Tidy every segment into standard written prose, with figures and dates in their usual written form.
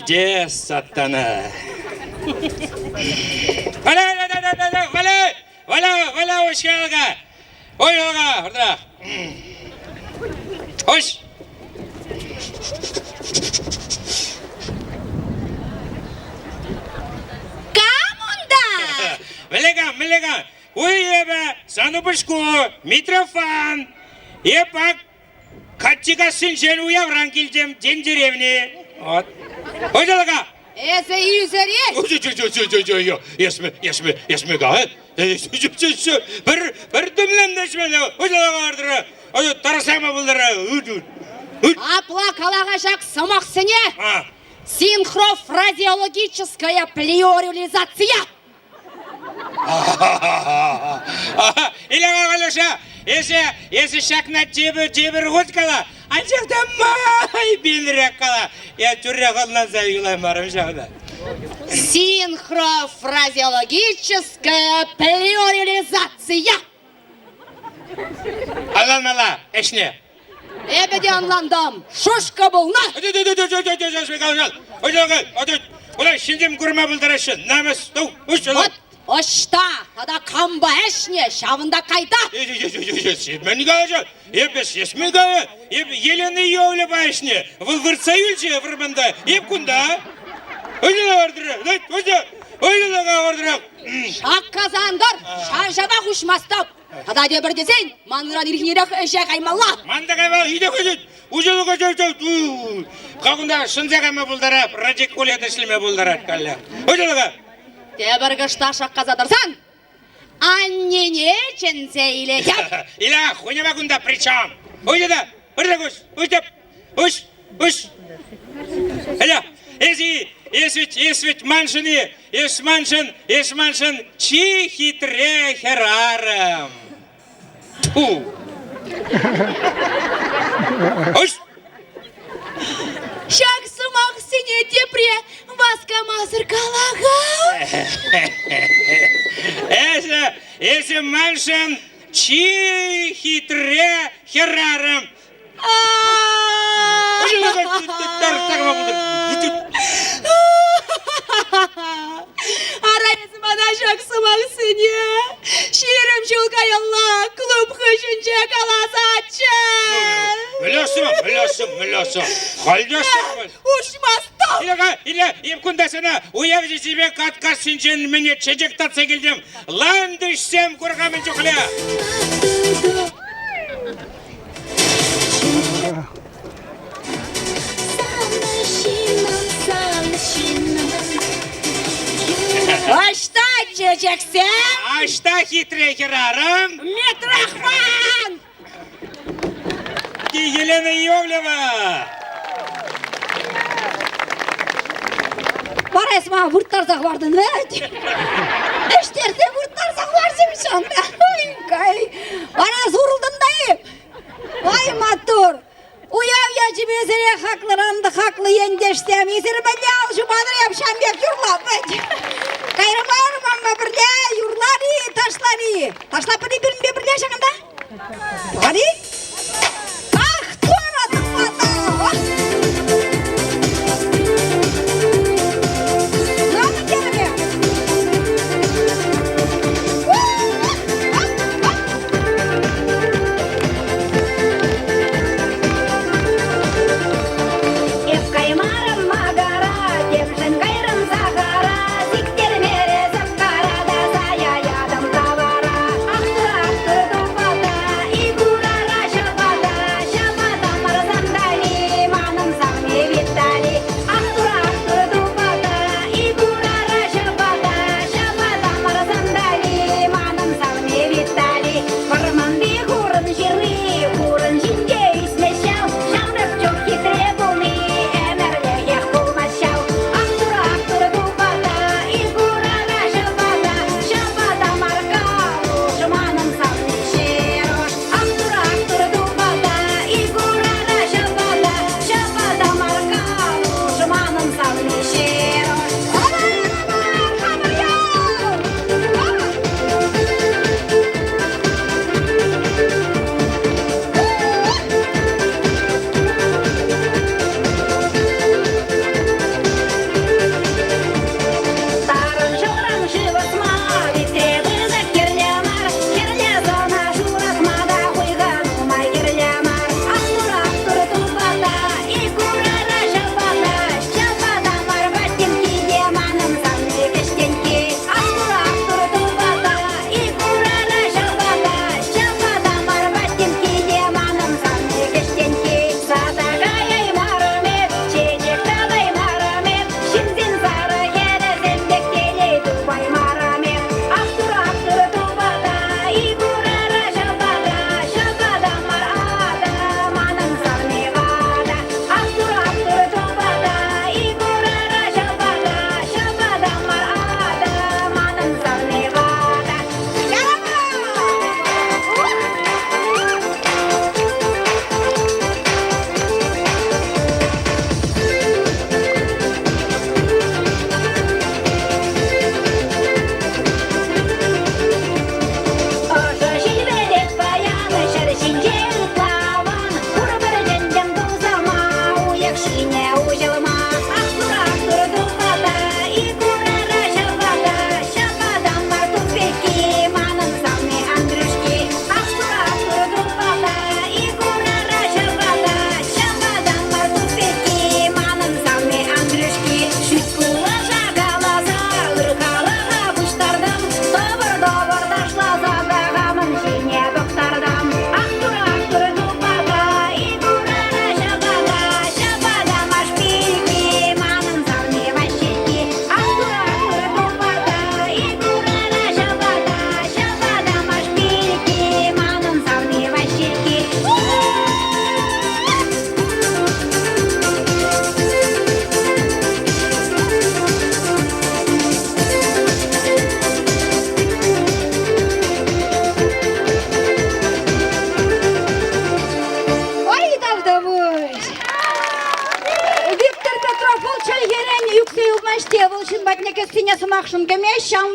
Килте сатана. Валя, валя, уҫалка! Ой, алга, Уҫ! Кам унта? Мӗнле-ка, мӗнле-ка? Уй эпӗ, сан упӑшку, Митрофан. Эп ак Каттикассинчен уявран килтӗм, тен деревни. Вот. Ой, Эсӗ ӳсӗре? Эсме, эсме, эсме ка, Пӗр, пӗр тӗмленнӗ Тарасама пултара. Апла калаха ҫак сӑмахсене синхрофразеологическая плеорализация. Илья Валюша, эсӗ, эсӗ ҫакна тепӗр, тепӗр хут кала, анчах та май пинрех кала. Я тӳрре ӑнланса юлаймарӑм ҫавна. Синхрофразеологическая плеорализация. Ӑнланмалла ӗҫне. Эпӗ те ӑнлантӑм. Шушка пулнӑ. Ҫынсем курма пултараҫҫӗ. Намӑс. Вот ӑҫта тата кампа ӗҫнӗ, ҫавӑнта кайта. Мӗн калаҫа? Эпӗ мӗн калаҫа? Эп Елена Иовлева ӗҫнӗ. Вӑл выртса юлчӗ вӑрманта. Эп кунта. Шаккасан тӑр, ҫав-ҫавах уҫмастӑп. Тата тепӗр тесен, манран ирхинерех ӗҫе каймалла. Ман та каймалла, иде хӑҫӑт. Уҫӑлу Кунта шӑнса кайма пултарап, радикулет ӗҫлеме пултарать каллех. Уҫӑлу Тепӗр кӑштах шаккаса тӑрсан, аннене чӗнсе илетӗп. Иля, хуняма кунта при чем? Уҫӑ та, пырса куҫ, уҫӑп, уҫ, уҫ. Иля, эсӗ, эс ведь, эс ведь маншӑн-и, эс маншӑн, эс маншӑн чи хитре хӗрарӑм. Тьфу! Уҫ! Ҫак сӑмахсене тепре васкамасӑр кала-ха. Эсӗ, эсӗ маншӑн чи хитре хӗрарӑм. Ара эсӗ мана ҫак сӑмахсене 20 ҫул каялла клуб хыҫӗнче каласаччӗ. Мӗлёсӗм, мӗлёсӗм, мӗлёсӗм. Хальдёсӗм. Уҫмастӑп. Иле, иле, эп кунта сана уяв ҫисипе каткассинчен мӗне чечек татса килтӗм. Ландышсем курка мӗн чухлӗ. Ӑҫта чечексем? Ӑҫта хитре хӗрарӑм? Митрохван! Елена Иовлева! Вара эс мана вырттарса хӑвартӑн вӗт. Ӗҫтерсе вырттарса хӑварчӗ ҫанта. Кай. Вара сурӑлтӑн та-и? Ай, маттур! Уяв ячӗпе сире хаклӑран та хаклӑ ентешсем, эсир мӗнле ал ҫупатӑр, эп ҫам пек юрлап вӗт. Кайрӑмар манпа пӗрле юрлар-и, ташлар-и? Ташлапӑр-и пирӗнпе пӗрле ҫакӑнта? Пар-и? Ах, Турӑ тӑхлата! Надо терӗме!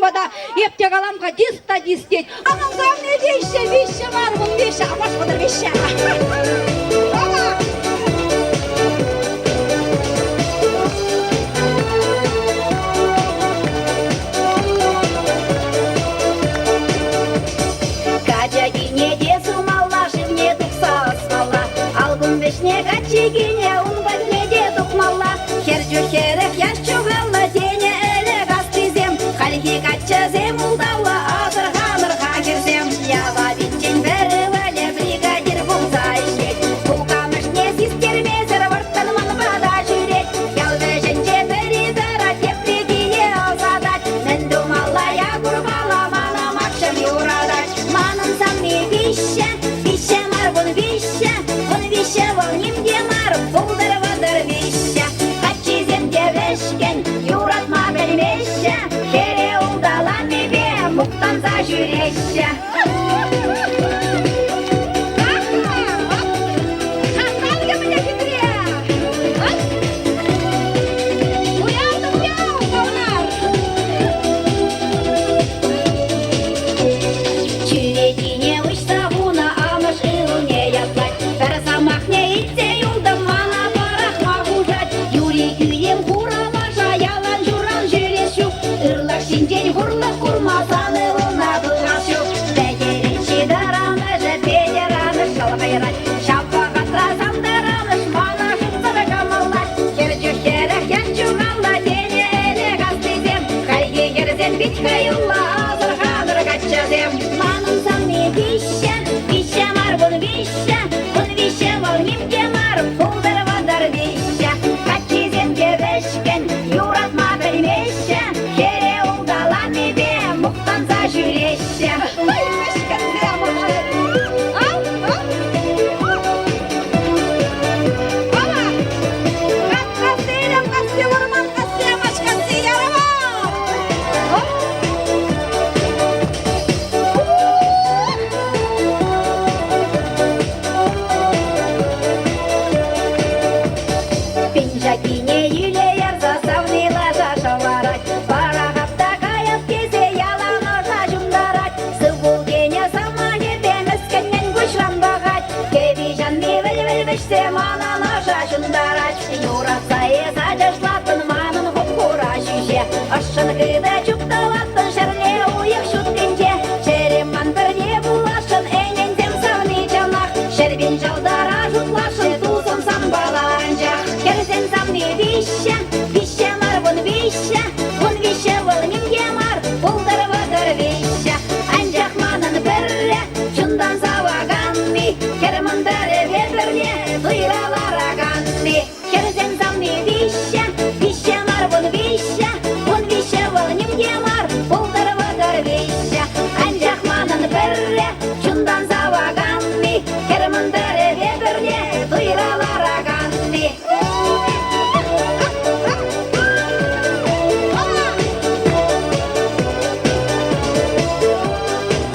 пата. Эп те калам-ха, дис та дис тет. Анам савни виҫҫӗ, виҫҫӗ мар, 15, амаш 35. Качакине те сумалла, шывне тухса ӑсмалла. Алкум вӗҫне каччикине ун патне те тухмалла. Хӗр чух хӗрӗх, яш чухаллӑ тенӗ ӗлӗк аслисем. Хальхи каччӑсем ултавлӑ, асӑрханӑр-ха, хӗрсем. Яла витчен пӗр ывӑлӗ бригадир пулса ӗҫлет. Кукамӑшне систермесӗр вӑрттӑн ман пата ҫӳрет. Ял вӗҫӗнче пӗри тӑрать, тепри киле ӑсатать. Мӗн тумалла Якурпала мана Макҫӑм юратать. Манӑн савни виҫҫӗ, виҫҫӗ мар 13, 13 вӑл ним те мар, пултӑр 33. Каччисем те вӗҫкӗн, юратма пӗлмеҫҫӗ, хӗре улталанипе мухтанса ҫӳреҫҫӗ. Чӳречине уҫса хунӑ амӑш ывӑлне ятлать. Пӗр сӑмахне илтсе юлтӑм, мана пӑрахма хушать. Юри кӳлем хура лаша ялан ҫуран ҫӳрес ҫук. Ырлӑх ҫинчен хурлӑх курмасан ывӑлна пырас ҫук. Пӗтерет Ҫитӑр амӑшӗ, Петӗр амӑш шӑл хӑйрать. Ҫав вӑхӑтра Сантӑр амӑш мана шутсӑр кӑмӑллать. Хӗр чух хӗрӗх яш ҫухалнӑ тенӗ ӗлӗк аслисем. Хальхи хӗрсем пит хӑюллӑ, асӑрханӑр, каччӑсем. Манӑн савни виҫҫӗ, виҫҫӗ мар 13, 13 вӑл ним те мар, пултӑр 33. Каччисем те вӗҫкӗн, юратма пӗлмеҫҫӗ, хӗре улталанипе мухтанса ҫӳреҫҫӗ. Ой, вӗҫкӗнсем! Ау, ау! Ава! Каткасси, Лемкасси, Вӑрманкасси, Мачкасси, Ярӑма! Пиншакине йӳле ярса савни лаша шӑварать. Парахат та каяс тесе ялан ӑша ҫунтарать. Сыв пул тенӗ сӑмахӗпе мӗскӗннӗн куҫран пӑхать. Кӗви ҫанни вӗл-вӗл вӗҫсе манӑн ӑша ҫунтарать. Юратса эс ачашлаттӑн манӑн хуп-хура ҫӳҫе. Ӑшшӑн хытӑ чуптӑваттӑн ҫӗрле уйӑх ҫуттинче. Чӗрем ман пӗрле пуласшӑн, ӗненсем савни чӑнах. 100 пин ҫӑлтӑра шутласшӑн тусӑм санпала анчах. Хӗрсен савни виҫҫӗ, виҫҫӗ мар 13, 13 вӑл ним те мар, пултӑр 33. Анчах манӑн пӗрре чунтан саваканни, хӗр мӑнтӑрӗпе пӗрле туйра лараканни. Хӗрсен савни виҫҫӗ, виҫҫӗ мар 13, 13 вӑл ним те мар, пултӑр 33. Анчах манӑн пӗрре чунтан саваканни, хӗр мӑнтӑрӗпе пӗрле туйра лараканни.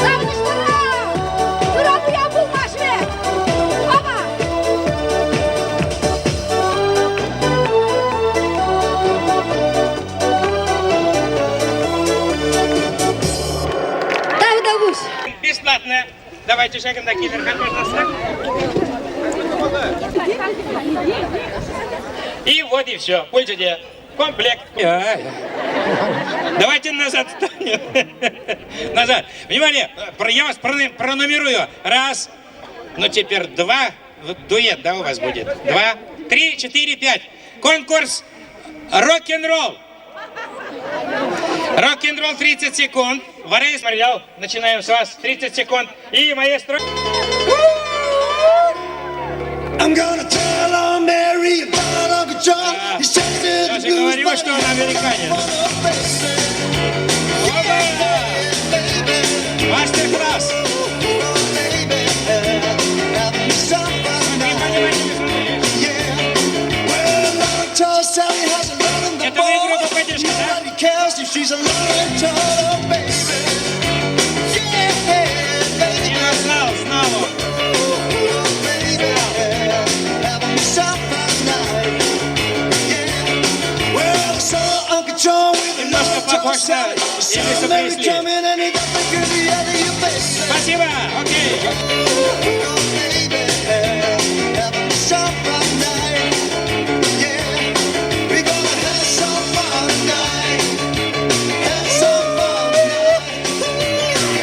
Савӑнӑҫлӑра! Ыран уяв пулмасть вӗт! Ава! Тавтапуҫ! Бесплатно. Давайте ҫакӑнта килӗр-ха, пожалуйста. И вот и все. Пульте те. Комплект. Давайте назад встанем. Назад. Внимание, я вас пронумерую. Раз, ну теперь два. Дуэт, да, у вас будет? Два, три, четыре, пять. Конкурс рок-н-ролл. Рок-н-ролл 30 секунд. Варей Марьял, начинаем с вас. 30 секунд. И маэстро. I'm gonna tell Aunt Mary about Uncle John. He's chasing Я the же blues, говорю, but что он американец. Опа! Мастер-класс. Baby, have me some fun Смотри, now. понимаете, смотри. Yeah. Well, Aunt Sally has a run in the Это вы ball. группа поддержки, да? Nobody cares if she's alone and oh, baby. Yeah, baby. Я знал, знал он. Baby, have me some fun night. Yeah. Well, I saw Uncle John with Немножко another похож на Sally. Или saw Mary принесли. coming and he got the goodie out of your baby. Спасибо, окей. Oh, baby, having some fun night. Yeah, we gonna have some fun tonight. Have some fun tonight.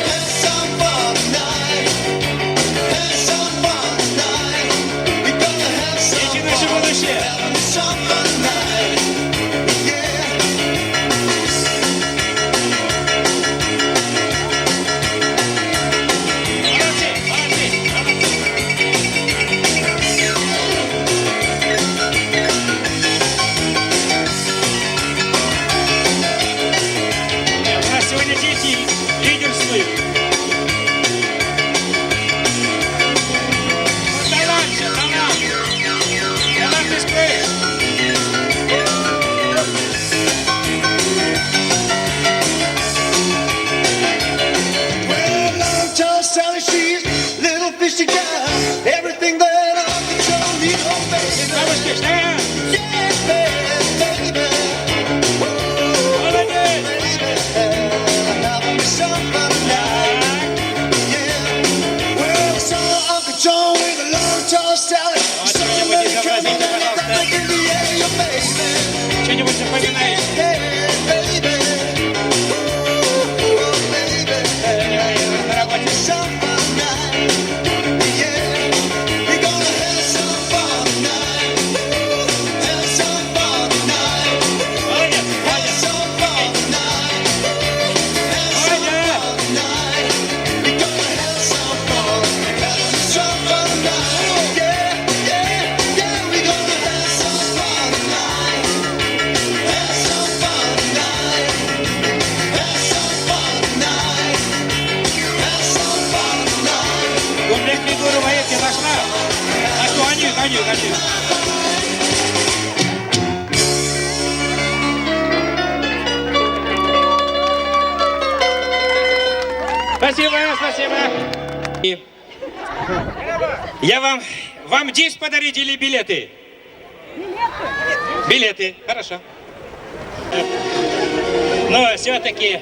Have some fun tonight. Have some fun tonight. We gonna have some Дети наше будущее. having some fun tonight. Yeah. Молодцы, молодцы, молодцы. У нас сегодня дети лидерствуют. Ну, талант же, талант. Талант из крови. Well, long tall Sally, she's little fishy gal. Everything that Uncle Joe needs, oh baby. Бабушки, что? Yeah, baby. Молодец. Baby, having some fun tonight. Так. Yeah. Well, I saw Uncle Joe with a long tall Sally. Saw что-нибудь Mary изобразите, coming and he got пожалуйста. the goodie out of your baby. Что-нибудь запоминаете? Yeah, baby. Ooh, baby. На работе. Some fun night, yeah. We gonna have some fun tonight. Have some fun tonight. Молодец, Have молодец. some fun tonight. Have some Молодец. fun tonight. We gonna have some fun. Have some fun tonight. Yeah, yeah, yeah. We gonna have some fun tonight. Have some fun tonight. Have some fun tonight. Have some fun tonight. Комплект фигуры военки нашла. А что, они, они, они. Спасибо, спасибо. И Я вам диск подарить или билеты? Билеты. Билеты, хорошо. Но все-таки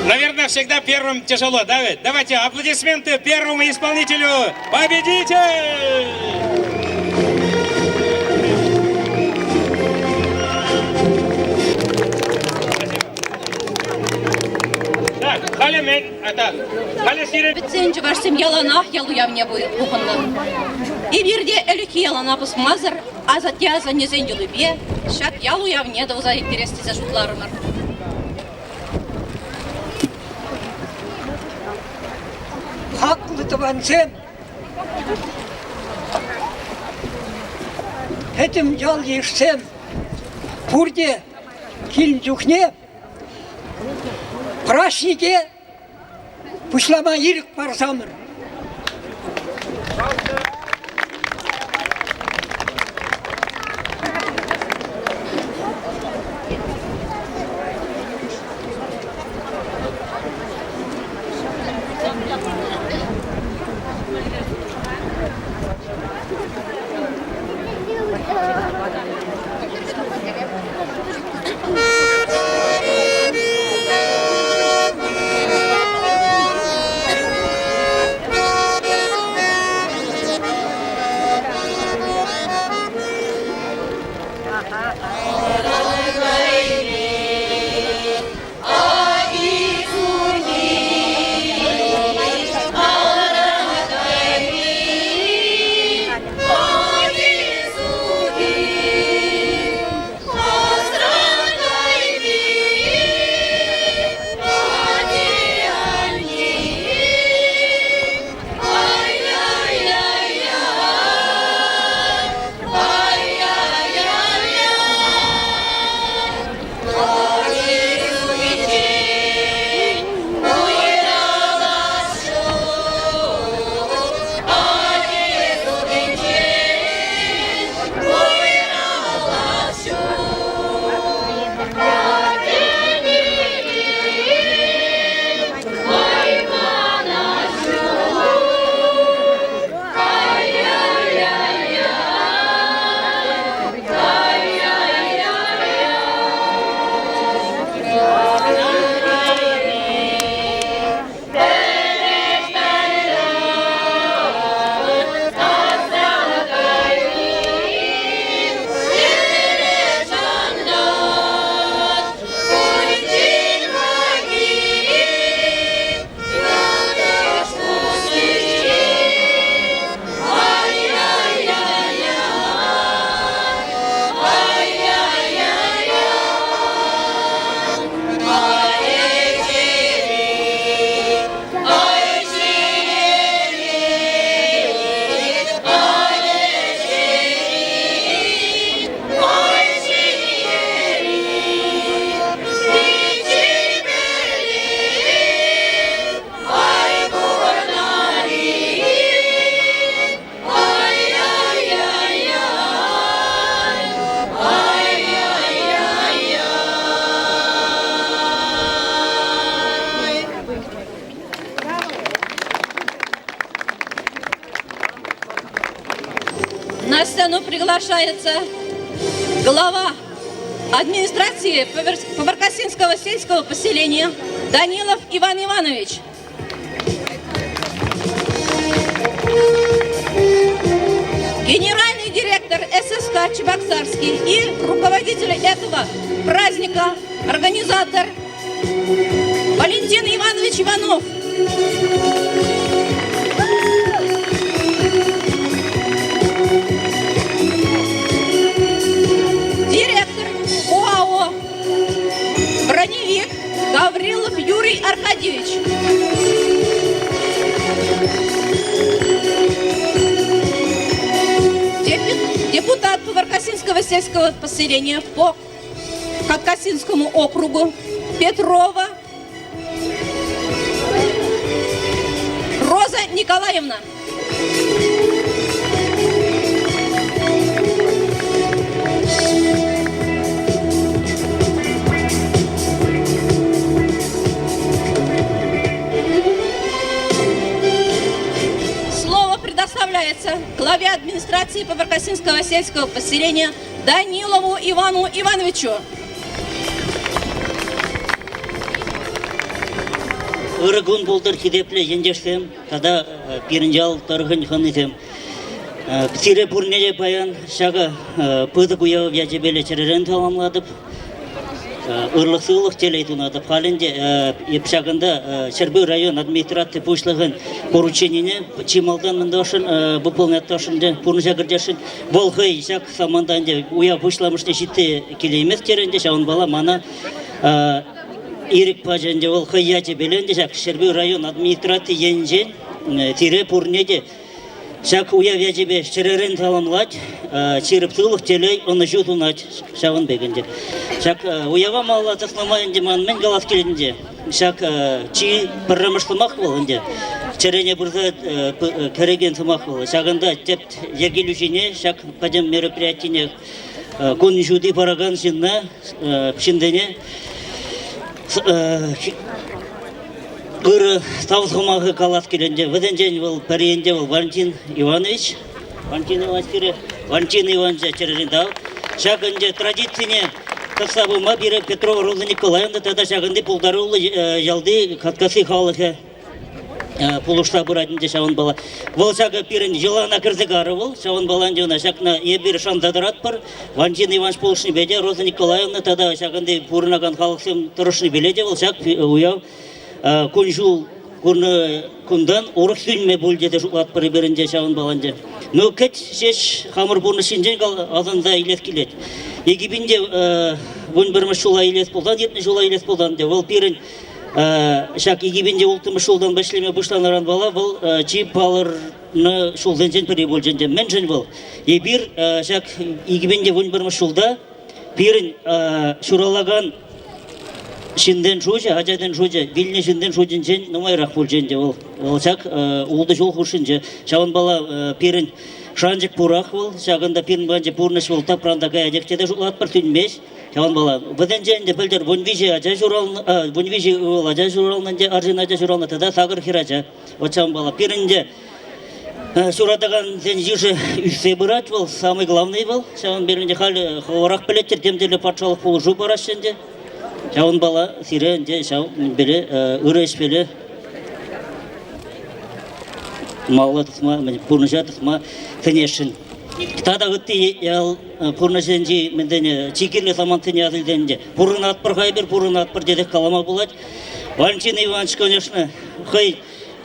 наверное, всегда первым тяжело, да ведь? Давайте аплодисменты первому исполнителю! Победитель! Так, халӗ мӗн, это, халӗ сирӗн Пӗтсен чӑвашсем яланах ял уявне пухӑннӑ. Эпир те ӗлӗкхи ялана пӑсмасӑр асатте-асаннесен йӑлипе ҫак ял уявне туса ирттерес тесе шутларӑмӑр. Хаклӑ тӑвансем, пӗтӗм ял-йышсем пурте килнӗ чухне праҫнике пуҫлама ирӗк парсамӑр. сцену приглашается глава администрации Поваркасинского сельского поселения Данилов Иван Иванович. Генеральный директор ССК Чебоксарский и руководитель этого праздника, организатор Валентин Иванович Иванов. Директор ОАО «Броневик» Гаврилов Юрий Аркадьевич. Депутат Поваркасинского сельского поселения по Кавказинскому округу Петрова Роза Николаевна. Слово предоставляется главе администрации Поваркасинского сельского поселения Данилову Ивану Ивановичу. Ырӑ кун пултӑр хисеплӗ ентешсем тата пирӗн ял тӑрӑхӗн хӑнисем. Сире пурне те паян ҫакӑ пысӑк уяв ячӗпеле чӗререн саламлатӑп. Ырлӑх-сывлӑх телей сунатӑп. Халь ӗнтӗ эп ҫакӑнта Ҫӗрпӳ район администраци пуҫлӑхӗн порученине чи малтан мӗн тӑвасшӑн, выполнять тӑвасшӑн, пурнӑҫа кӗртесшӗн. Вӑл хӑй ҫак саманта ӗнтӗ уяв пуҫламӑшне ҫитсе килеймест терӗ ӗнтӗ, ҫавӑнпала мана ирӗк пачӗ ӗнтӗ вӑл хӑй ячӗпеле ӗнтӗ ҫак Ҫӗрпӳ район администраци енчен сире пурне те ҫак уяв ячӗпе чӗререн саламлать, ҫирӗп сывлӑх, телей, ӑнӑҫу сунать ҫавӑн пек ӗнтӗ. Ҫак уява малалла тӑснӑ май ӗнтӗ ман мӗн калас килет ӗнтӗ. Ҫак чи пӗрремӗш сӑмах вӑл ӗнтӗ, чӗрене пырса кӗрекен сӑмах вӑл. Ҫакӑнта тӗп йӗркелӳҫине ҫак пӗтӗм мероприятине кун ҫути паракан ҫынна, ҫынсене ырӑ тав сӑмахӗ калас килет ӗнтӗ. Вӗсенчен вӑл пӗри ӗнтӗ вӑл Валентин Иванович. Валентин Иванович пире Валентин Ивановича чӗререн тав. Ҫак ӗнтӗ традицине тӑсса пыма пире Петрова Роза Николаевна тата ҫакӑнти пултаруллӑ ялти Каткасси халӑхӗ пулӑшса пырать ӗнтӗ ҫавӑнпала. Вӑл ҫакӑ пирӗн йӑлана кӗрсе карӗ вӑл, ҫавӑнпала ӗнтӗ ӑна ҫакна эпир шанса тӑратпӑр. Валентин Иванович пулӑшнипе те Роза Николаевна тата ҫакӑнти пурӑнакан халӑхсем тӑрӑшнипеле те вӑл ҫак уяв кун-ҫул курнӑ кунтан урӑх сӳнме пуль тесе шутлатпӑр эпир ӗнтӗ ҫавӑнпала ӗнтӗ. Ну, кӗт ҫеҫ хамӑр пурнӑҫ ҫинчен асӑнса илес килет. 2011 ҫула илес пулсан, иртнӗ ҫула илес пулсан ӗнтӗ, вӑл пирӗн ҫак 2006 ҫултан ӗҫлеме пуҫланӑранпала вӑл чи палӑрнӑ ҫулсенчен пӗри пулчӗ ӗнтӗ. Мӗншӗн вӑл? Эпир ҫак 2011 ҫулта пирӗн ҫуралакан ҫынсен шучӗ, ачасен шучӗ вилнӗ ҫынсен шутӗнчен нумайрах пулчӗ ӗнтӗ вӑл. Вӑл ҫак ултӑ ҫул хушшинче. Ҫавӑнпала пирӗн шанчӑк пурах вӑл. Ҫакӑнта пирӗн патӗнче пурнӑҫ вӑл тапранса каятех тесе шутлатпӑр, сӳнмест. Ҫавӑнпала вӗсенче ӗнтӗ пӗлтӗр 13 ача ҫуралнӑ, 13 ывӑл ача ҫуралнӑ ӗнтӗ, арҫын ача ҫуралнӑ тата сакӑр хӗр ача. Вот ҫавӑнпала пирӗн те ҫуратакансен йышӗ ӳссе пырать вӑл, самый главный вӑл. Ҫавӑн пек ӗнтӗ халь хӑвӑрах пӗлеттӗр, тем тӗрлӗ патшалӑх пулӑшу параҫҫӗ ӗнтӗ. Ҫавӑнпала сире ӗнтӗ ҫав мӗнпеле ырӑ ӗҫпеле малалла тӑсма, пурнӑҫа тӑсма сӗнесшӗн. Тата ытти ял пурнӑҫӗнчи мӗнсене чи кирлӗ самантсене аса илсен те пурӑнатпӑр-ха эпир, пурӑнатпӑр тесех калама пулать. Валентин Иванович, конечно, хӑй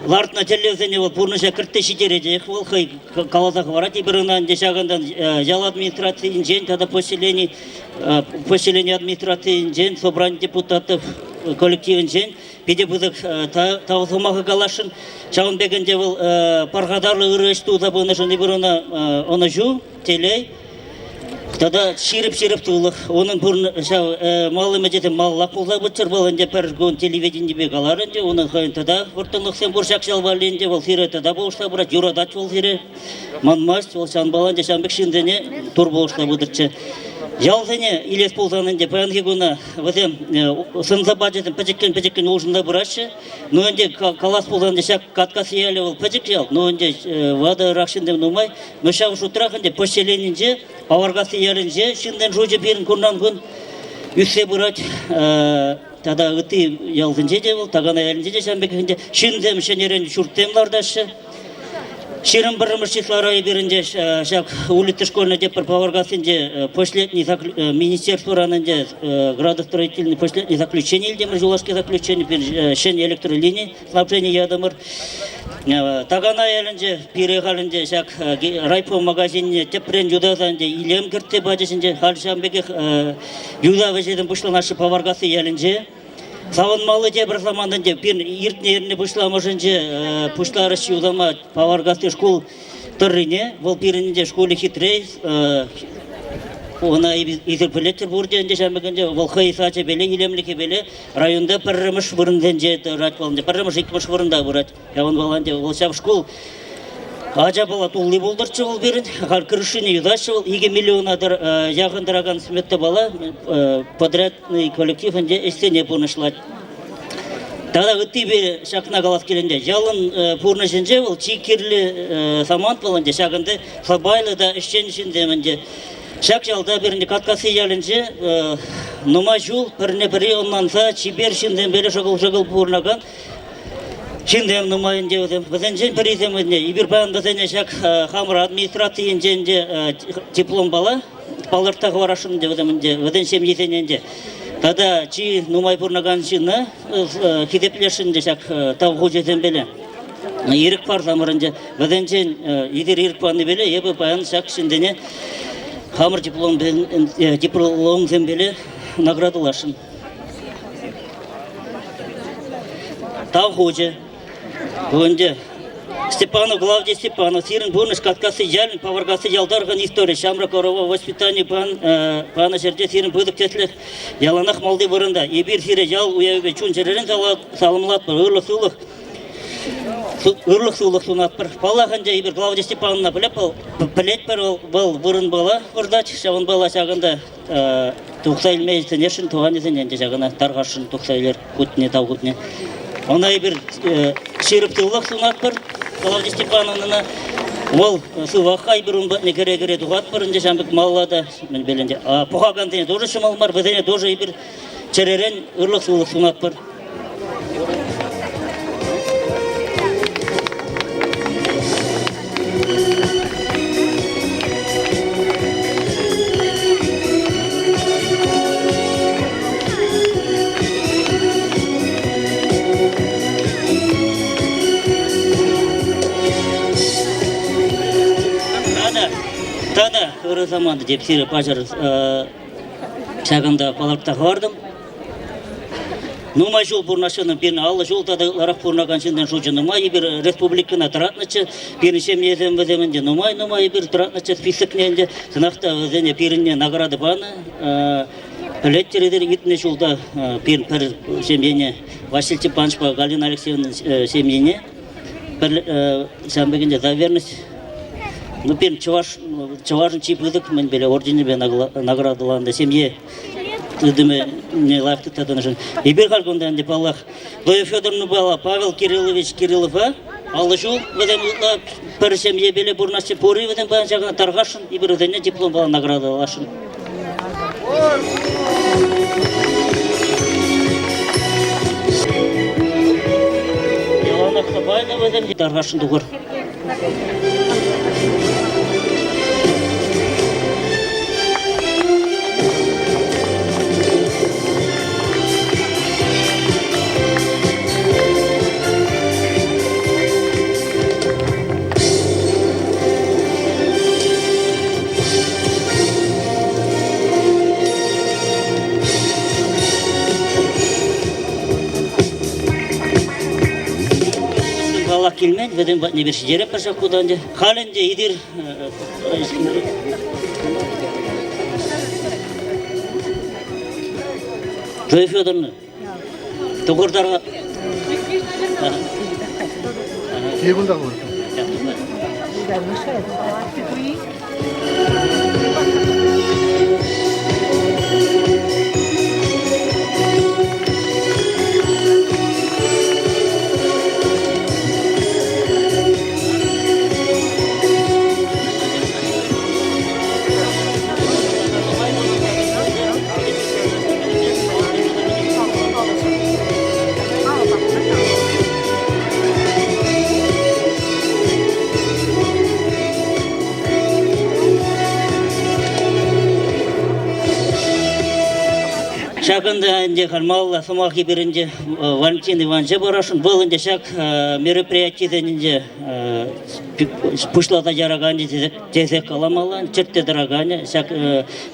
лартнӑ тӗллевсене вӑл пурнӑҫа кӗртсе ҫитеретех вӑл хӑй каласа хӑварать. Эпир ӑна ӗнтӗ ҫакӑнтан ял администрацийӗнчен тата поселени поселени администрацийӗнчен, собрани депутатов коллективӗнчен питӗ пысӑк тав сӑмахӗ каласшӑн. Ҫавӑн пек ӗнтӗ вӑл пархатарлӑ ырӑ ӗҫ туса пынӑшӑн эпир ӑна ӑнӑҫу, телей тата ҫирӗп-ҫирӗп сывлӑх. Унӑн ҫав мал ӗмӗчӗсем малаллах пулса пыччӑр. Вӑл ӗнтӗ пӗр кун телевиденипе каларӗ ӗнтӗ, унӑн хӑйӗн тата вӑрттӑнлӑхсем пур ҫак ял валли ӗнтӗ. Вӑл сире тата пулӑшса пырать, юратать вӑл сире, манмасть. Вӑл ҫавӑнпала ӗнтӗ ҫавӑн пек ҫынсене тур пулӑшса пытӑрччӗ. Ялсене илес пулсан ӗнтӗ паянхи куна вӗсем сӑн-сӑпачӗсем пӗчӗккӗн-пӗчӗккӗн улшӑнса пыраҫҫӗ. Ну ӗнтӗ калас пулсан ӗнтӗ ҫак Каткас ялӗ вӑл пӗчӗк ял, ну ӗнтӗ ватӑрах ҫынсем нумай. Но ҫав шутрах ӗнтӗ поселенинче, Паваркасси ялӗнче ҫынсен шучӗ пирӗн кунран-кун ӳссе пырать. Тата ытти ялсенче те вӑл, Такана ялӗнче те ҫавӑн пекех ӗнтӗ ҫынсем ҫӗнӗрен ҫуртсем лартаҫҫӗ. 21-мӗш числара эпир ӗнтӗ ҫак улица школьная тепӗр Паваркассинче последний министерствӑран ӗнтӗ градостроительный последний заключение илтӗмӗр, юлашки заключение, ҫӗнӗ электролини снабжение ятӑмӑр. Такана ялӗнче пире халь ӗнтӗ ҫак райпо магазинне тӗпрен юсаса ӗнтӗ илем кӗртсе пачӗҫ ӗнтӗ. Халь ҫавӑн пекех юсав ӗҫӗсем пуҫланаҫҫӗ Паваркасси ялӗнче. Савӑнмалли тепӗр самант ӗнтӗ пирӗн иртнӗ эрне пуҫламӑшӗнче пуҫларӗҫ юсама Паваркасси шкул тӑррине. Вӑл пирӗн ӗнтӗ шкулӗ хитре, ӑна эсир пӗлетӗр пурте ӗнтӗ ҫамрӑк ӗнтӗ. Вӑл хӑй сачӗпеле, илемлӗхӗпеле районта пӗрремӗш вырӑнсенче тӑрать вӑл ӗнтӗ, пӗрремӗш, иккӗмӗш вырӑнта пырать. Ҫавӑнпа ӗнтӗ вӑл ҫав шкул ача-пӑла тулли пултӑрччӗ вӑл пирӗн. Халь крышине юсаҫҫӗ вӑл. 2 миллиона яхӑн тӑракан сметӑпала подрядный коллектив ӗнтӗ ӗҫсене пурнӑҫлать. Тата ыттипе ҫакна калас килет ӗнтӗ. Ялӑн пурнӑҫӗнче вӑл чи кирлӗ самант вӑл ӗнтӗ. Ҫакӑнти сӑпайлӑ та ӗҫчен ҫынсем ӗнтӗ. Ҫак ялта пирӗн Каткасси ялӗнче нумай ҫул пӗрне-пӗри ӑнланса чипер ҫынсемпе шӑкӑл-шӑкӑл пурӑнакан Ҫынсем нумай ӗнтӗ вӗсем. Вӗсенчен пӗрисем ӗнтӗ эпир паян вӗсене ҫак хамӑр администраци енчен те дипломпала палӑртса хӑварасшӑн ӗнтӗ вӗсем ӗнтӗ, вӗсен ҫемйисене ӗнтӗ. Тата чи нумай пурӑнакан ҫынна хисеплесшӗн ӗнтӗ ҫак тав хучӗсемпеле. Ирӗк парсамӑр ӗнтӗ. Вӗсенчен эсир ирӗк панипеле эпӗ паян ҫак ҫынсене хамӑр дипломсемпеле наградӑласшӑн. Тав хучӗ. Ку ӗнтӗ Степанов Клавдий Степанов, сирӗн пурнӑҫ Каткасси ялӗн Паваркасси ял тӑрӑхӗн истори ҫамрӑк ӑрӑва воспитани панӑ ҫӗрте сирӗн пысӑк тӗслӗх яланах малти вырӑнта. Эпир сире ял уявӗпе чун-чӗререн саламлатпӑр, ырлӑх-сывлӑх ырлӑх-сывлӑх сунатпӑр. Паллах ӗнтӗ, эпир Клавдия Степановна пӗлетпӗр, вӑл вырӑнпала выртать, ҫавӑнпала ҫакӑнта Тухса илме сӗнесшӗн тӑванӗсене ӗнтӗ ҫакӑна тархасшӑн тухса илер хутне, тав хутне. Ӑна эпир ҫирӗп сывлӑх сунатпӑр Клавдия Степановнӑна. Вӑл сывах-ха, эпир ун патне кӗре-кӗре тухатпӑр ӗнтӗ ҫавӑн пек малалла та мӗн ӗнтӗ. Пӑхакансене тоже ҫӑмӑл мар, вӗсене тоже эпир чӗререн ырлӑх-сывлӑх сунатпӑр. Тата ырӑ самант теп сире паҫӑр ҫакӑнта палӑртса хӑвартӑм. Нумай ҫул пурӑнаҫҫӗ, пирӗн 50 ҫул тата ытларах пурӑнакан ҫынсен шучӗ нумай. Эпир республикӑна тӑратнӑччӗ. Пирӗн ҫемьесем вӗсем ӗнтӗ нумай-нумай эпир тӑратнӑччӗ списокне ӗнтӗ. Чӑнах та вӗсене пирӗнне награда панӑ. Пӗлеттӗр эсир, иртнӗ ҫулта пирӗн пӗр ҫемьене Василий Степановичпа Галина Алексеевна ҫемйине пӗр ҫавӑн пек ӗнтӗ за верность ну, пирӗн чӑваш, чӑвашӑн чи пысӑк мӗнпеле орденӗпе наградӑланӑ ҫемье тытӑмӗ лайӑх тытса тӑнӑшӑн. Эпир халь кунта ӗнтӗ, паллах, Зоя Федоровнӑпа Павел Кириллович Кириллова 50 ҫул вӗсем ытла пӗр ҫемьепеле пурӑнаҫҫӗ. Пур-и вӗсем паян ҫакна тархасшӑн, эпир вӗсене дипломпа наградӑласшӑн. Яланах сӑпайлӑ вӗсем тархасшӑн тухӑр. Паллах килмен, вӗсем патне пир ҫитеретпӗр ҫак хута ӗнтӗ. Халь ӗнтӗ эпир Зоя Федоровна, тухӑртар. Кунта пур. Ҫакӑнта ӗнтӗ халь малалла сӑмах эпир ӗнтӗ Валентин Ивановича парасшӑн. Вӑл ӗнтӗ ҫак мероприятисен ӗнтӗ пуҫласа яраканӗ тесе каламалла, чӗртсе тӑраканӗ. Ҫак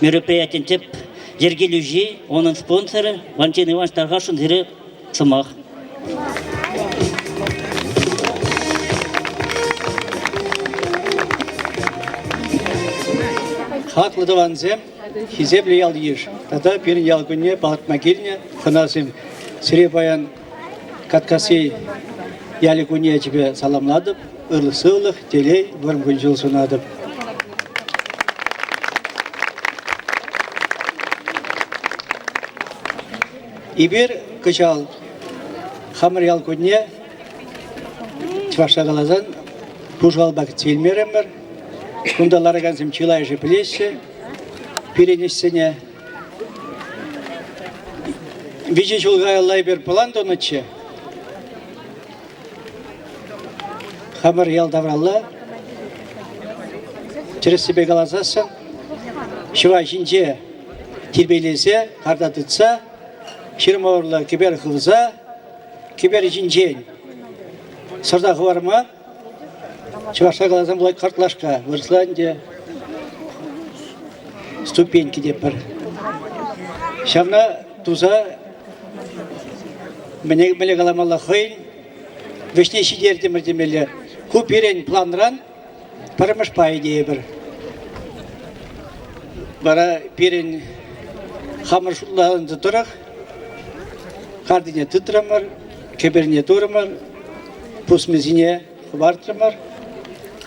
мероприятин тӗп йӗркелӳҫи, унӑн спонсорӗ Валентин Иванович тархасшӑн сире сӑмах. Хаклӑ тӑвансем, хисеплӗ ял-йыш тата пирӗн ял кунне палӑртма килнӗ хӑнасем, сире паян Каткасси ялӗ кунӗ ячӗпе саламлатӑп, ырлӑх-сывлӑх, телей, вӑрӑм кун-ҫул сунатӑп. Эпир кӑҫал хамӑр ял кунне чӑвашла каласан пушалпа кӗтсе илмерӗмӗр. Кунта ларакансем чылайӑшӗ пӗлеҫҫӗ пирӗн ӗҫсене. Виҫӗ ҫул каялла эпир план тунӑччӗ. Хамӑр ял тавралла тӗрӗссипе каласассӑн ҫӑва ҫинче тирпейлесе, карта тытса, ҫырма урлӑ кӗпер хывса, кӗпер ҫинчен сӑрта хӑварма чӑвашла каласан пулать картлашка, вырӑсла ӗнтӗ ступеньки тетпӗр. Ҫавна туса мӗне, мӗне каламалла хӑйӗн вӗҫне ҫитертӗмӗр темелле. Ку пирӗн планран пӗрремӗш пайӗ тейӗпӗр. Вара пирӗн хамӑр шутланӑ тӑрӑх картине тытрӑмӑр, кӗперне турӑмӑр, пусмисене хӑпартрӑмӑр.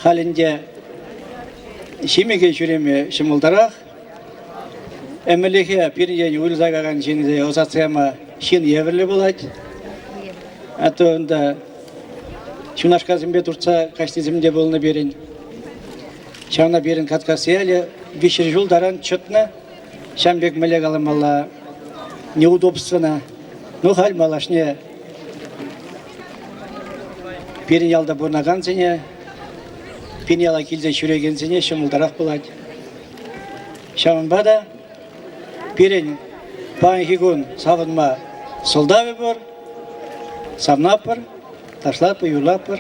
Халь ӗнтӗ ҫимӗке ҫӳреме ҫӑмӑлтарах. Ӗмӗрлӗхе пирӗнтен уйрӑлса кайакан ҫынсене ӑсатса яма ҫын евӗрлӗ пулать. А то унта ҫунашкасемпе туртса каҫнисем те пулнӑ пирӗн. Ҫавна пирӗн Каткасси ялӗ виҫҫӗр ҫул таран чӑтнӑ. Ҫавӑн пек мӗнле каламалла неудобствӑна. Ну, халь малашне пирӗн ялта пурӑнакансене, пирӗн яла килсе ҫӳрекенсене ҫӑмӑлтарах пулать. Ҫавӑнпа та пирӗн паянхи кун савӑнма сӑлтавӗ пур. Савнатпӑр, ташлатпӑр, юрлатпӑр.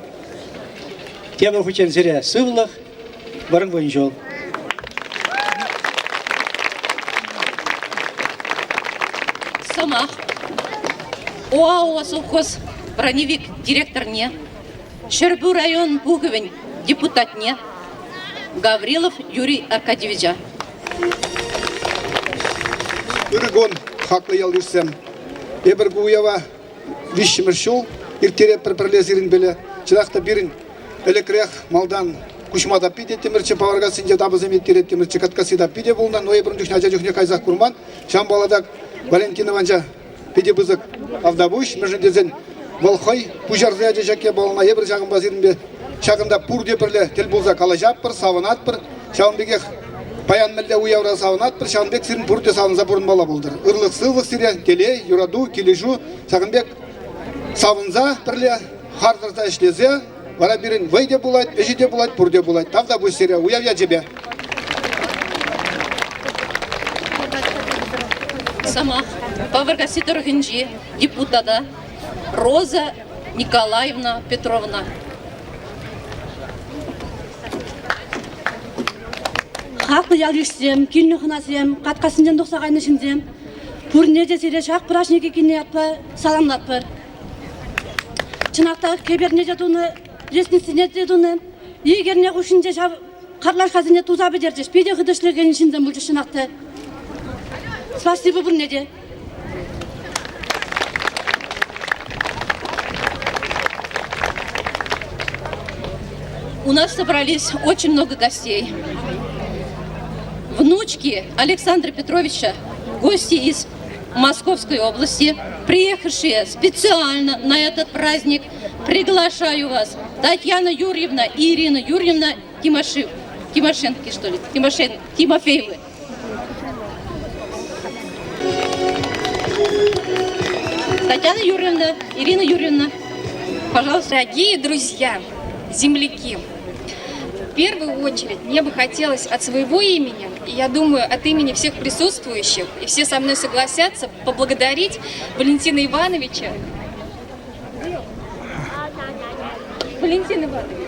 Тепӗр хутчен сире сывлӑх, вӑрӑм кун-ҫул. Сӑмах ОАО совхоз броневик директорне, Ҫӗрпӳ район пухӑвӗн депутатне Гаврилов Юрий Аркадьевича. Ырӑ кун, хаклӑ ял-йышсем. Эпир ку уява виҫҫӗмӗш ҫул ирттеретпӗр пӗрле сирӗнпеле. Чӑнах та пирӗн ӗлӗкрех малтан Куҫма таппи теттӗмӗрччӗ, Паваркассинче тапӑсем ирттереттӗмӗрччӗ, Каткасси таппи те пулнӑ, но эпир ун чухне ача чухне кайсах курман. Ҫавӑнпа та Валентина Ивановича питӗ пысӑк тавтапуҫ, мӗншӗн тесен вӑл хӑй пуҫарса ячӗ ҫак япалана. Эпир ҫакӑнпа сирӗнпе ҫакӑнта пурте пӗрле тӗл пулса калаҫатпӑр, савӑнатпӑр. Ҫавӑн пекех паян мӗнле уявра савӑнатпӑр, ҫавӑн пек сирӗн пурте савӑнса пурӑнмалла пултӑр. Ырлӑх-сывлӑх сире, телей, юрату, килӗшӳ. Ҫакӑн пек савӑнса пӗрле хар тӑрса ӗҫлесе вара пирӗн вӑй те пулать, ӗҫӗ те пулать, пурте пулать. Тавтапуҫ сире уяв ячӗпе. Сӑмах Паваркасси тӑрӑхӗнчи депутата Роза Николаевна Петровна. Хаклӑ ял-йышсем, килнӗ хӑнасем, Каткассинчен тухса кайнӑ ҫынсем, пурне те сире ҫак праҫнике килнӗ ятпа саламлатпӑр. Чӑнах та кӗперне те тунӑ, лестницине те тунӑ. Ик эрне хушшинче ҫав карлашкасене туса пӗтерчӗҫ. Питӗ хытӑ ӗҫлекен ҫынсем пулчӗҫ чӑнах та. Спасибо пурне те. У нас собрались очень много гостей. Внучки Александра Петровича, гости из Московской области, приехавшие специально на этот праздник, приглашаю вас, Татьяна Юрьевна и Ирина Юрьевна Тимоши, Тимошенки, что ли, Тимошен, Тимофеевы. Татьяна Юрьевна, Ирина Юрьевна, пожалуйста. Дорогие друзья, земляки, первую очередь мне бы хотелось от своего имени, и я думаю, от имени всех присутствующих, и все со мной согласятся, поблагодарить Валентина Ивановича. Валентин Иванович,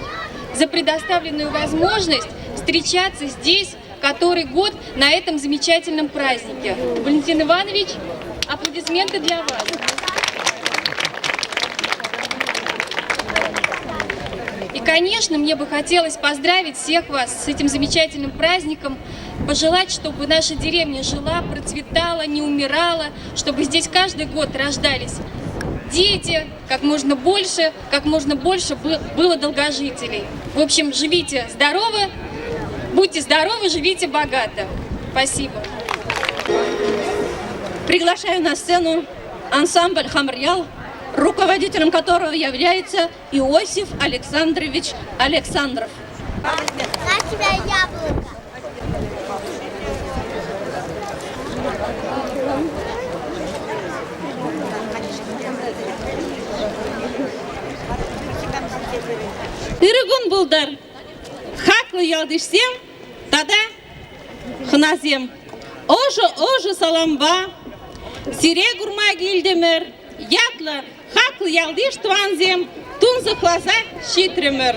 за предоставленную возможность встречаться здесь который год на этом замечательном празднике. Валентин Иванович, аплодисменты для вас. И, конечно, мне бы хотелось поздравить всех вас с этим замечательным праздником, пожелать, чтобы наша деревня жила, процветала, не умирала, чтобы здесь каждый год рождались дети, как можно больше, как можно больше было долгожителей. В общем, живите здорово, будьте здоровы, живите богато. Спасибо. Приглашаю на сцену ансамбль «Хамрьял», руководителем которого является Иосиф Александрович Александров. На тебя яблоко. Ырӑ кун пултӑр! Хаклӑ ялтишсем тата хӑнасем! Ӑшӑ-ӑшӑ салампа сире курма килтӗмӗр. Ятлӑ хаклӑ ялтиш тӑвансем тунсӑхласа ҫитрӗмӗр.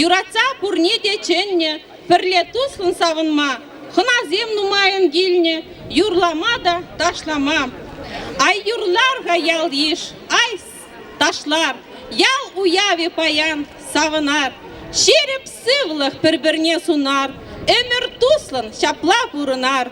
Юратса пурне те чӗннӗ, пӗрле туслӑн савӑнма хӑнасем нумайӑн килнӗ, юрлама та ташлама. Ай юрлар-ха ял-йыш, ай ташлар, ял уявӗ паян савӑнар. Ҫирӗп сывлӑх пӗр-пӗрне сунар, ӗмӗр туслӑн ҫапла пурӑнар.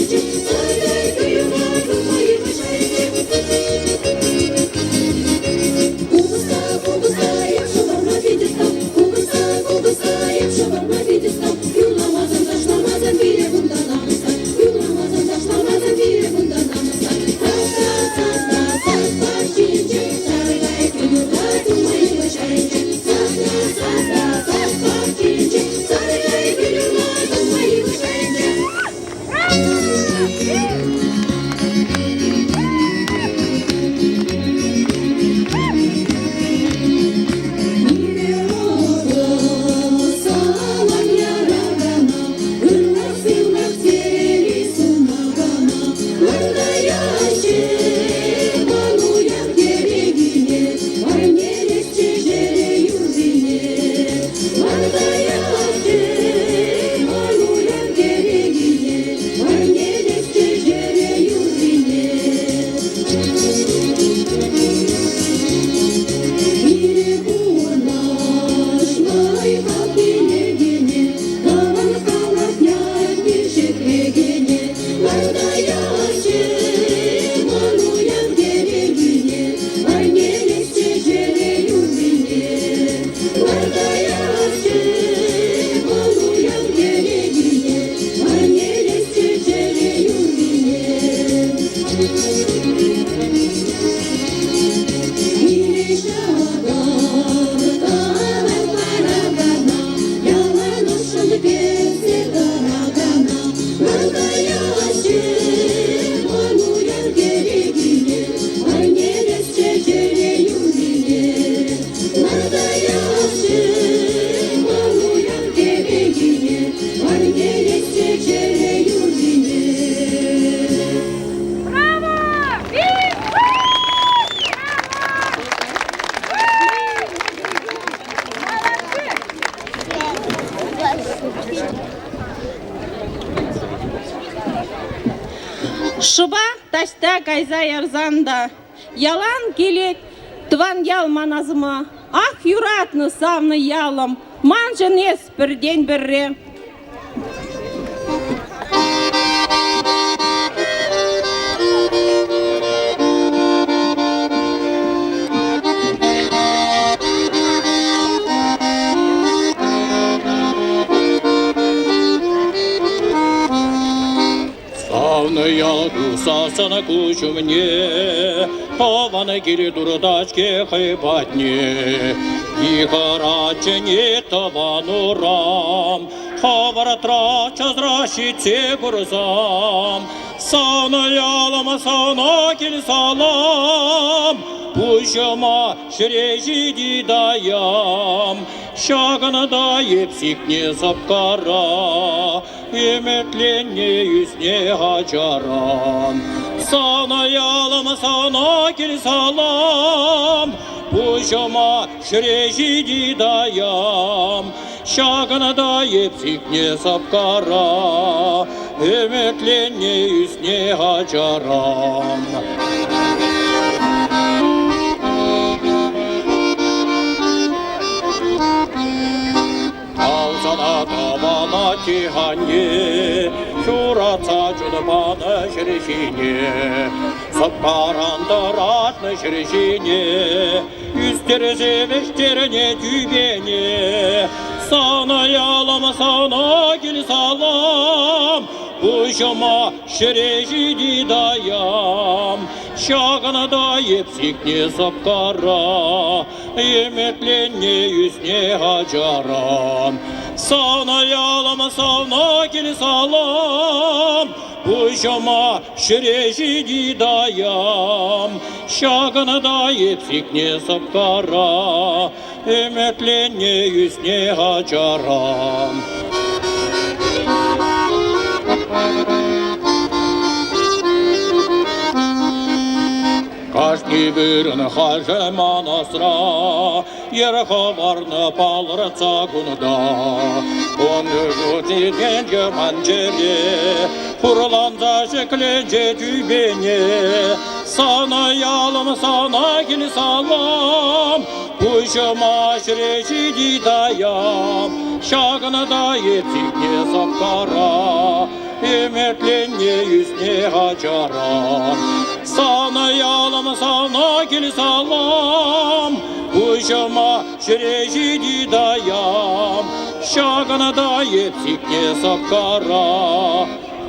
айӗнче. Саркайӑк юрлать улма йывӑҫ айӗнче. Купӑста, купӑста, эп шӑварма питӗ ӑста. Купӑста, купӑста, эп шӑварма питӗ ӑста. Юрламасан, ташламасан пире кунта намӑс та. Юрламасан, ташламасан пире кунта намӑс та. Сасса, сасса, сасса ҫинче саркайӑк юрлать улма йывӑҫ айӗнче. Сасса, сасса, сасса ҫинче саркайӑк юрлать улма йывӑҫ айӗнче. Шӑпа таҫта кайса ярсан та ялан килет тӑван ял ман асӑма. Ах, юратнӑ савнӑ ялӑм, маншӑн эс пӗртен-пӗрре. Савнӑ ял тусасӑн куҫ умне Тӑван кил туртать-ҫке хӑй патне. Йыхӑрать чӗнет тӑван урам, Хӑвӑртрах часрах ҫитсе курсам. Савнӑ ялӑм, сана кил салам, Пуҫӑма ҫӗре ҫити таям. Ҫакӑнта эп сикнӗ сӑпкара, Ӗмӗтленнӗ ӳсне ачаран. Сана ялӑм, сана кил салам, Пуҫӑма ҫӗре ҫити таям. Ҫакӑнта эп сикнӗ сӑпкара, Ӗмӗтленнӗ ӳсне ачаран. Алсана тӑвана тиханне, ҫуратса чун панӑ ҫӗр ҫине, сӑпкаран тӑратнӑ ҫӗр ҫине, ӳстерсе вӗҫтернӗ тӳпене. Сана ялӑм, сана кил салам, пуҫӑма ҫӗре ҫити таям. Ҫакӑнта эп сикнӗ сӑпкара, Ӗмӗтленнӗ ӳсне ачаран. Сана ялӑм, сана кил салам, Пуҫӑма ҫӗре ҫити таям. Ҫакӑнта эп сикнӗ сӑпкара, Ӗмӗтленнӗ ӳсне ачаран. Кашни вырӑн хашӗ ман асра, Йӗр хӑварнӑ палӑртса кунта. Ун ҫутинче ман чӗре Хурланса ҫӗкленчӗ тӳпене. Сана ялӑм, сана кил салам, Пуҫӑма ҫӗре ҫити таям. Ҫакӑнта эп сикне сӑпкара. Ӗмӗтленне ӳсне ачаран. Сана ялӑм, сана кил салам, Пуҫӑма ҫӗре ҫити таям. Ҫакна та эп сикне сӑпкара,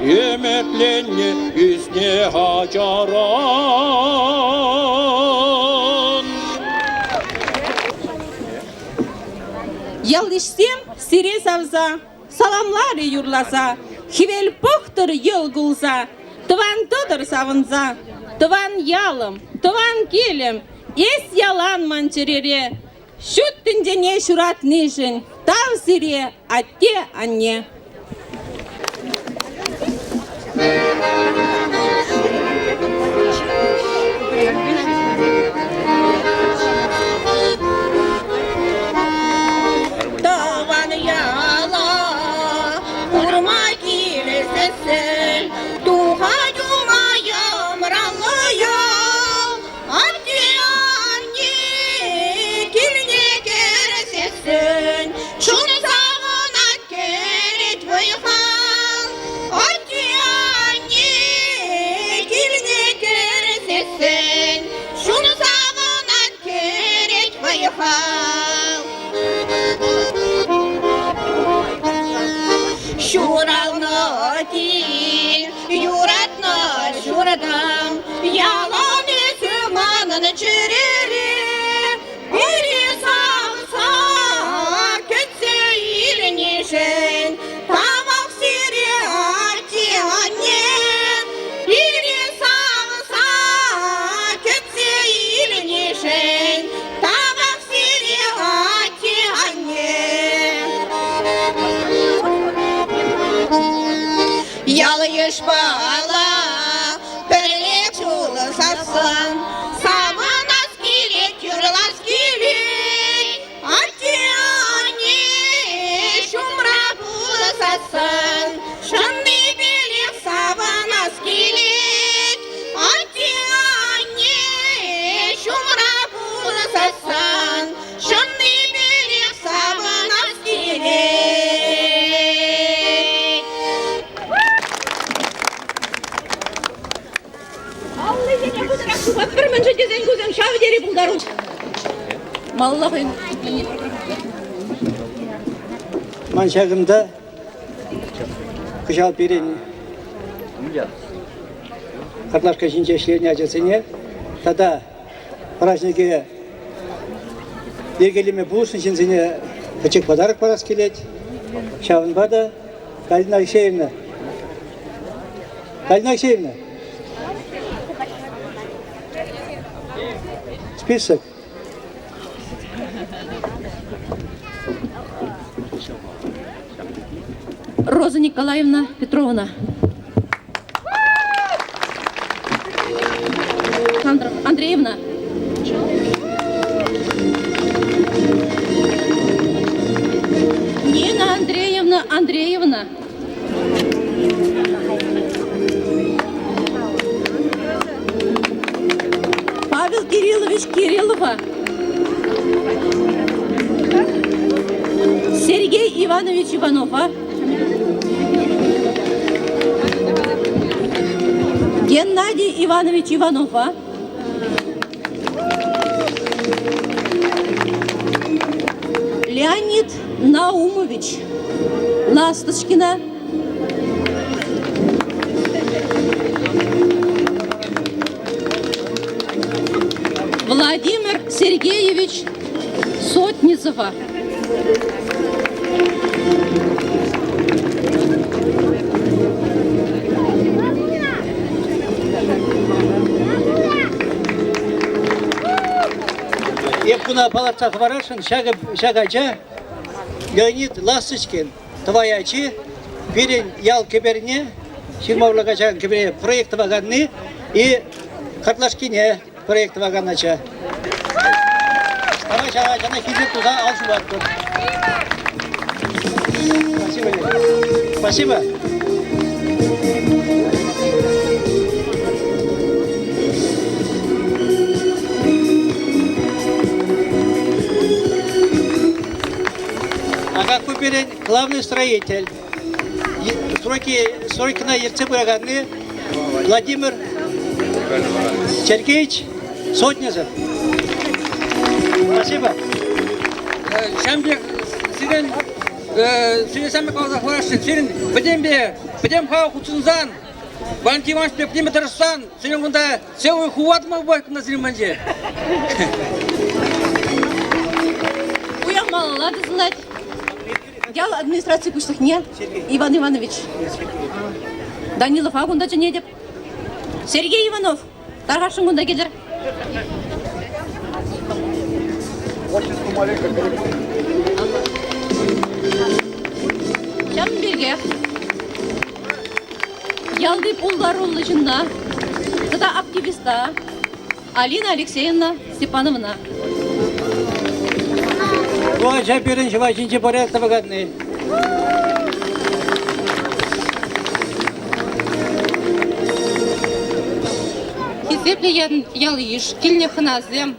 Ӗмӗтленнӗ ӳсне ачаран. Ялйышсем сире савса, саламларӗ юрласа, Хӗвел пӑхтӑр йӑл кулса, тӑван тӑтӑр савӑнса. Тӑван ялӑм, тӑван килӗм, эс ялан ман чӗрере. Ҫут тӗнчене ҫуратнишӗн тав сире, атте-анне. Тӑван яла курма килсессӗн тухать ума йӑмраллӑ ял. Атте-анне килне кӗрсессӗн чун савӑнать, кӗрет вӑй-хал. Атте-анне килне кӗрсессӗн чун савӑнать, кӗрет вӑй-хал. Ҫуралнӑ кил, юратнӑ ҫуртӑм, ялан эсӗ манӑн чӗрере. Пире савса кӗтсе илнишӗн тавах сире, атте-анне. Пире савса кӗтсе илнишӗн тавах сире, атте-анне. Ял-йышпала пӗрле чулӑсассӑн савӑнас килет, юрлас килет. Атте-анне ҫумра пулсассӑн чӑннипелех савӑнас килет. Атте-анне ҫумра пулсассӑн чӑннипелех савӑнас килет. Аллисене хытӑрах тупатпӑр, мӗншӗн тесен кусем ҫав тери пултаруллӑ. Малалла хӑйӗн Ман ҫакӑнта кӑҫал пирӗн картлашка ҫинче ӗҫленӗ ачасене тата праҫнике йӗркелеме пулӑшнӑ ҫынсене пӗчӗк подарок парас килет. Ҫавӑнпа та Галина Алексеевна, Галина Алексеевна, список. Роза Николаевна Петровна. Александра Андреевна. Нина Андреевна Андреевна. Павел Кириллович Кириллова. Сергей Иванович Иванова. Геннадий Иванович Иванова. Леонид Наумович Ласточкина. Владимир Сергеевич Сотницева. Эп куна палӑртса хӑварасшӑн, ҫакӑ ҫак ача Леонид Ласточкин тӑвай ачи пирӗн ял кӗперне, ҫырма урлӑ каҫакан кӗпере проект тӑваканни и картлашкине проект тӑвакан ача. Ана ҫак ачана хисеп туса ал ҫупатпӑр. Спасибо. Спасибо. А как пирӗн главный строитель. стройки, стройкӑна ертсе пыраканни Владимир Сергеевич Сотнезов. Спасибо. Ҫавӑн пек сирӗн сире ҫамрӑк каласа хӑварасшӑн. Сирӗн пӗтӗмпе, пӗтӗм халӑх хутшӑнсан, Валентин Иванович пек пӗтӗмпе тӑрӑшсан, сирӗн кунта целый хӑват пулать кунта сирӗн патӗнче. Уяв малалла тӑсӑлать. Ял администраци пуҫлӑхне Иван Иванович Данилова кунта чӗнетӗп. Сергей Иванов, тархасшӑн кунта килӗр. Ҫавӑн пекех ялти пултаруллӑ ҫынна тата активиста Алина Алексеевна Степановна. Ку ача пирӗн ҫӑва ҫинче порядок тӑваканни. Хисеплӗ ял-йыш, килнӗ хӑнасем.